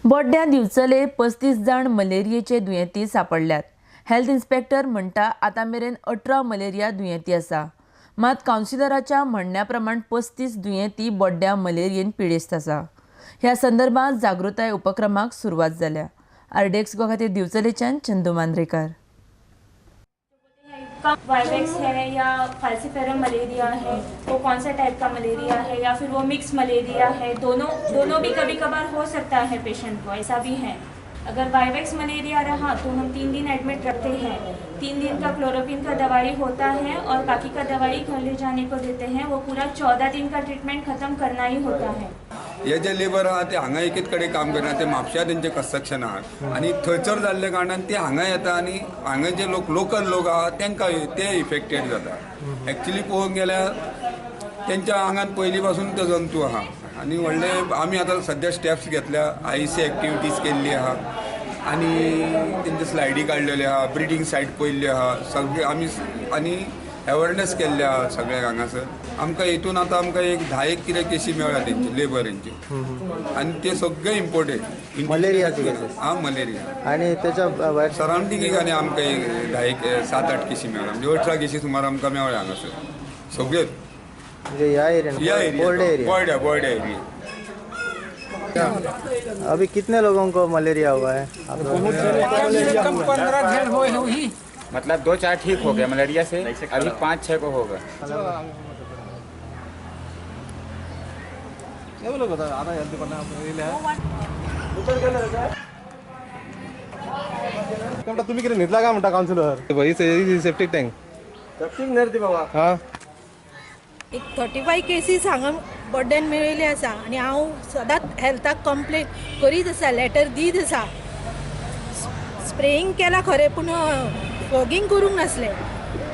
बोड्ड्यां दिवचले 35 जाण मलेरियेचे दुयेंती सापडल्यात. Health inspector म्हणटा आतां मेरेन 18 मलेरिया दुयेंती आसा. मात कावन्सिलराच्या म्हणण्या प्रमाण 35 दुयेंती बोड्ड्यां मलेरियेन पिडेस्त आसा. ह्या संदर्भात जागृताय उपक्रमाक सुरवात जाल्या. आरडीएक्स गोवा खातीर दिवचलेच्यान चंदू मांद्रेकार. वाइवेक्स है या फाल्सीफेरम मलेरिया है, वो कौन सा टाइप का मलेरिया है या फिर वो मिक्स मलेरिया है, दोनों दोनों भी कभी कभार हो सकता है पेशेंट को, ऐसा भी है। अगर वाइवेक्स मलेरिया रहा तो हम 3 दिन एडमिट रखते हैं, 3 दिन का क्लोरोक्विन का दवाई होता है और बाकी का दवाई घर ले जाने को देते हैं। वो पूरा 14 दिन का ट्रीटमेंट खत्म करना ही होता है। हे जे लेबर आहा ते हांगा एकेच कडेन काम करना, ते म्हापश्या तेंचे कन्स्ट्रक्शन आहा आनी थंयसर जाल्ल्या कारणान ते हांगा येता आनी हांगा जे लोक लोकल लोक आहा तांकां ते इफेक्टेड जाता। एक्चुली पळोवंक गेल्यार तेंच्या आंगान पयलीं पासून तो जंतू आहा आनी व्हडले आमी आतां सद्या स्टेप्स घेतल्या, आयसी एक्टिविटीज केल्ली आहा आनी तेंचे स्लायडी काडलेले आहा, ब्रिडींग सायट पळयल्ली आहा, सगळे आमी आनी अवेरनेस केल्ले आहा सगळ्यांक हांगासर। आमकां हितून आतां आमकां एक 10 कितें केसी मेळ्ळ्या तेंचे लेबरींचे आनी ते सगळे इम्पोर्टेड मलेरियाचे केसीस. आं, मलेरिया आनी तेच्या सरावंडिंगेक आनी आमकां एक 10 7-8 केसी मेळ्ळ्या, म्हणजे 18 केसी सुमार आमकां मेळ्ळ्या हांगासर सगळ्योच. म्हणजे ह्या एरिया, ह्या एरिया बोर्ड्या बोर्ड्या एरिया. अभी कितने लोगों को मलेरिया हुआ है? कम 15 जन हुए, मतलब 2-4 ठीक हो गया मलेरिया से, अभी 5-6 को होगा। तुम्ही किती न्हिदला काय म्हणता काउन्सिलर? सेप्टिक टँक सेप्टिक न्ही बाबा. हां, एक 35 केसीस हांगा बोड्ड्यान मेळिल्ले आसा आनी हांव सदांच हेल्थाक कंप्लेन करीत आसा, लेटर दीत आसा. स्प्रेईंग केलां खरें पूण फॉगींग करूंक नासलें.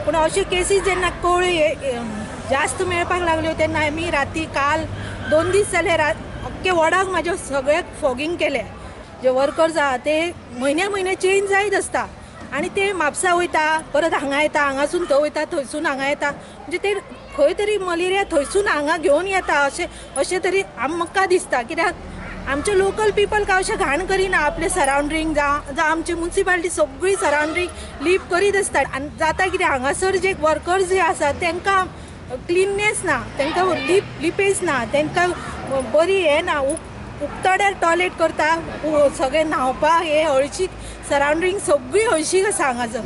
पूण अश्यो केसीस जेन्ना कळ्ळ्यो जास्त मेळपाक लागल्यो तेन्ना आमी राती काल 2 दीस जाले अख्खे वॉर्डाक म्हाज्या सगळ्याक फॉगींग केलें. जे वर्कर्स आहा ते म्हयन्या म्हयन्या चेंज जायत आसता आनी ते म्हापसा वयता, परत हांगा येता, हांगासून थंय वयता, थंयसून हांगा येता, म्हणजे ते खंय तरी मलेरिया थंयसून हांगा घेवन येता अशें अशें तरी आमकां दिसता. कित्याक आमचे लोकल पिपल काय अशें घाण करिना आपले सरावंडींग, जावं आमची मुन्सिपालिटी सगळी सरावंडींग लीप करीत आसता. आनी जाता कितें हांगासर जे वर्कर्स जे आसा तांकां क्लिननेस ना, तांकां लिपेज ना, तांकां बरी हें ना, उक्तड्यार टॉयलेट करता, सगळें न्हांवपाक हे हळशीक सरावंडींग सगळी हळशीक आसा हांगासर.